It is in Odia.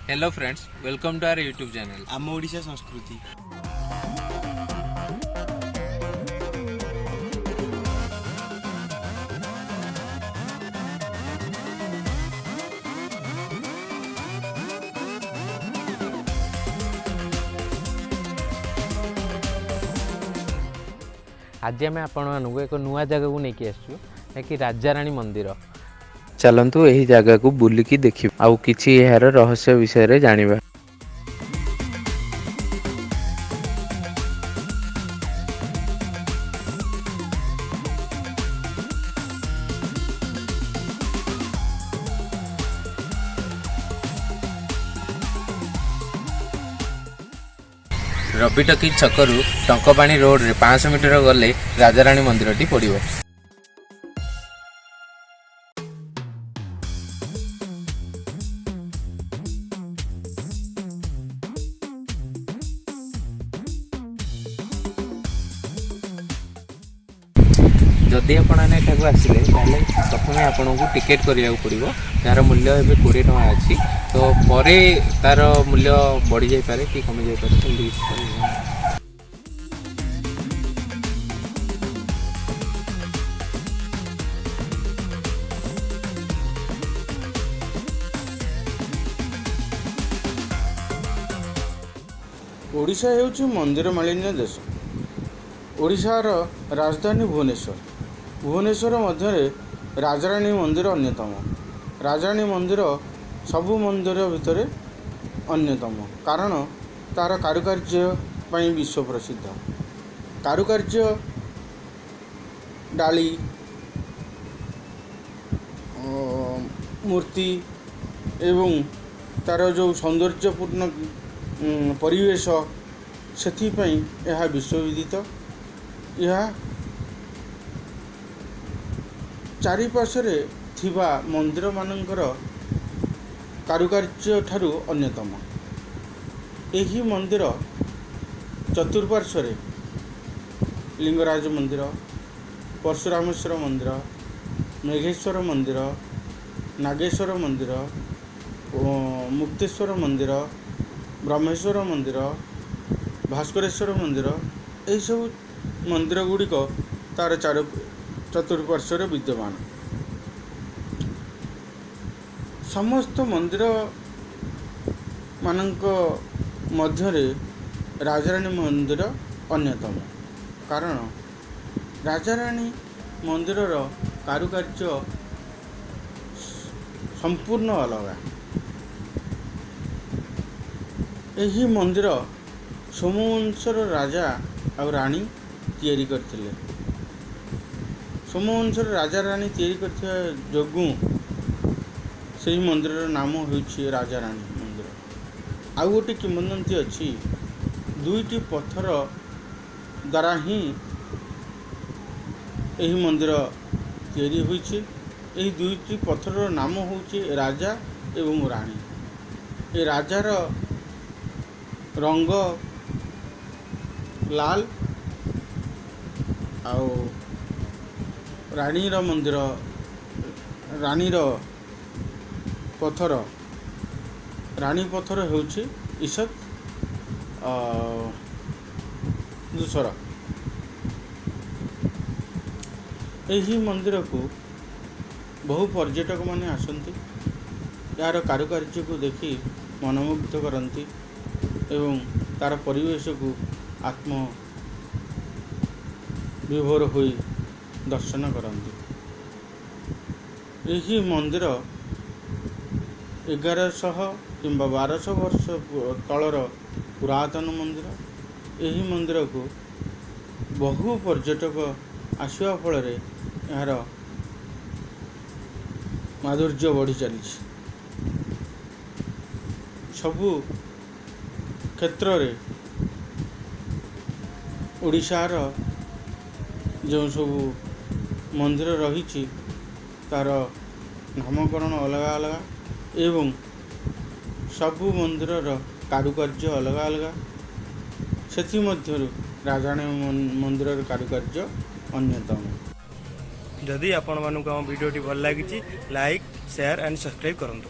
Hello friends, welcome to our YouTube channel. ଆମ ଓଡ଼ିଶା ସଂସ୍କୃତି। ଆଜି ଆମେ ଆପଣମାନଙ୍କୁ ଏକ ନୂଆ ଜାଗାକୁ ନେଇକି ଆସିଛୁ, ଯାହାକି ରାଜାରାଣୀ ମନ୍ଦିର। ଚାଲନ୍ତୁ ଏହି ଜାଗାକୁ ବୁଲିକି ଦେଖିବା ଆଉ କିଛି ଏହାର ରହସ୍ୟ ବିଷୟରେ ଜାଣିବା। ରବି ଟକି ଛକରୁ ଟଙ୍କପାଣି ରୋଡ଼ରେ 500 ମିଟର ଗଲେ ରାଜାରାଣୀ ମନ୍ଦିରଟି ପଡ଼ିବ। ଯଦି ଆପଣମାନେ ଏଠାକୁ ଆସିଲେ, ତାହେଲେ ପ୍ରଥମେ ଆପଣଙ୍କୁ ଟିକେଟ୍ କରିବାକୁ ପଡ଼ିବ, ଯାହାର ମୂଲ୍ୟ ଏବେ 20 ଟଙ୍କା ଅଛି। ତ ପରେ ତାର ମୂଲ୍ୟ ବଢ଼ିଯାଇପାରେ କି କମିଯାଇପାରେ, ସେମିତି କିଛି କହିହେବନି। ଓଡ଼ିଶା ହେଉଛି ମନ୍ଦିର ମାଳିନୀ ଦେଶ। ଓଡ଼ିଶାର ରାଜଧାନୀ ଭୁବନେଶ୍ୱର। ଭୁବନେଶ୍ୱର ମଧ୍ୟରେ ରାଜାରାଣୀ ମନ୍ଦିର ଅନ୍ୟତମ। ରାଜାରାଣୀ ମନ୍ଦିର ସବୁ ମନ୍ଦିର ଭିତରେ ଅନ୍ୟତମ, କାରଣ ତା'ର କାରୁକାର୍ଯ୍ୟ ପାଇଁ ବିଶ୍ୱ ପ୍ରସିଦ୍ଧ। କାରୁକାର୍ଯ୍ୟ, ଡାଳି, ମୂର୍ତ୍ତି ଏବଂ ତା'ର ଯେଉଁ ସୌନ୍ଦର୍ଯ୍ୟପୂର୍ଣ୍ଣ ପରିବେଶ, ସେଥିପାଇଁ ଏହା ବିଶ୍ୱବିଦିତ। ଏହା ଚାରିପାର୍ଶ୍ୱରେ ଥିବା ମନ୍ଦିରମାନଙ୍କର କାରୁକାର୍ଯ୍ୟ ଠାରୁ ଅନ୍ୟତମ। ଏହି ମନ୍ଦିର ଚତୁଃପାର୍ଶ୍ୱରେ ଲିଙ୍ଗରାଜ ମନ୍ଦିର, ପରଶୁରାମେଶ୍ୱର ମନ୍ଦିର, ମେଘେଶ୍ୱର ମନ୍ଦିର, ନାଗେଶ୍ୱର ମନ୍ଦିର ଓ ମୁକ୍ତେଶ୍ୱର ମନ୍ଦିର, ବ୍ରହ୍ମେଶ୍ୱର ମନ୍ଦିର, ଭାସ୍କରେଶ୍ୱର ମନ୍ଦିର, ଏହିସବୁ ମନ୍ଦିର ଗୁଡ଼ିକ ତା'ର ଚାରି ଚତୁଃପାର୍ଶ୍ୱରେ ବିଦ୍ୟମାନ। ସମସ୍ତ ମନ୍ଦିର ମାନଙ୍କ ମଧ୍ୟରେ ରାଜାରାଣୀ ମନ୍ଦିର ଅନ୍ୟତମ, କାରଣ ରାଜାରାଣୀ ମନ୍ଦିରର କାରୁକାର୍ଯ୍ୟ ସମ୍ପୂର୍ଣ୍ଣ ଅଲଗା। ଏହି ମନ୍ଦିର ସୋମବଂଶର ରାଜା ଆଉ ରାଣୀ ତିଆରି କରିଥିଲେ। ସୋମବଂଶର ରାଜା ରାଣୀ ତିଆରି କରିଥିବା ଯୋଗୁଁ ସେହି ମନ୍ଦିରର ନାମ ହେଉଛି ରାଜାରାଣୀ ମନ୍ଦିର। ଆଉ ଗୋଟେ କିମ୍ବଦନ୍ତୀ ଅଛି, ଦୁଇଟି ପଥର ଦ୍ୱାରା ହିଁ ଏହି ମନ୍ଦିର ତିଆରି ହୋଇଛି। ଏହି ଦୁଇଟି ପଥରର ନାମ ହେଉଛି ରାଜା ଏବଂ ରାଣୀ। ଏ ରାଜାର ରଙ୍ଗ ଲାଲ ଆଉ ରାଣୀର ମନ୍ଦିର, ରାଣୀର ପଥର, ରାଣୀ ପଥର ହେଉଛି ଈଷତ୍ ଧୂସର। ଏହି ମନ୍ଦିରକୁ ବହୁ ପର୍ଯ୍ୟଟକମାନେ ଆସନ୍ତି। ଏହାର କାରୁକାର୍ଯ୍ୟକୁ ଦେଖି ମନମୁଗ୍ଧ କରନ୍ତି ଏବଂ ତା'ର ପରିବେଶକୁ ଆତ୍ମ ବିଭୋର ହୋଇ ଦର୍ଶନ କରନ୍ତି। ଏହି ମନ୍ଦିର 1100 କିମ୍ବା 1200 ବର୍ଷ ତଳର ପୁରାତନ ମନ୍ଦିର। ଏହି ମନ୍ଦିରକୁ ବହୁ ପର୍ଯ୍ୟଟକ ଆସିବା ଫଳରେ ଏହାର ମାଧୁର୍ଯ୍ୟ ବଢ଼ି ଚାଲିଛି। ସବୁ କ୍ଷେତ୍ରରେ ଓଡ଼ିଶାର ଯେଉଁ ସବୁ ମନ୍ଦିର ରହିଛି, ତା'ର ନାମକରଣ ଅଲଗା ଅଲଗା ଏବଂ ସବୁ ମନ୍ଦିରର କାରୁକାର୍ଯ୍ୟ ଅଲଗା ଅଲଗା। ସେଥିମଧ୍ୟରୁ ରାଜାରାଣୀ ମନ୍ଦିରର କାରୁକାର୍ଯ୍ୟ ଅନ୍ୟତମ। ଯଦି ଆପଣମାନଙ୍କୁ ଆମ ଭିଡ଼ିଓଟି ଭଲ ଲାଗିଛି, ଲାଇକ୍, ସେୟାର ଆଣ୍ଡ ସବସ୍କ୍ରାଇବ୍ କରନ୍ତୁ।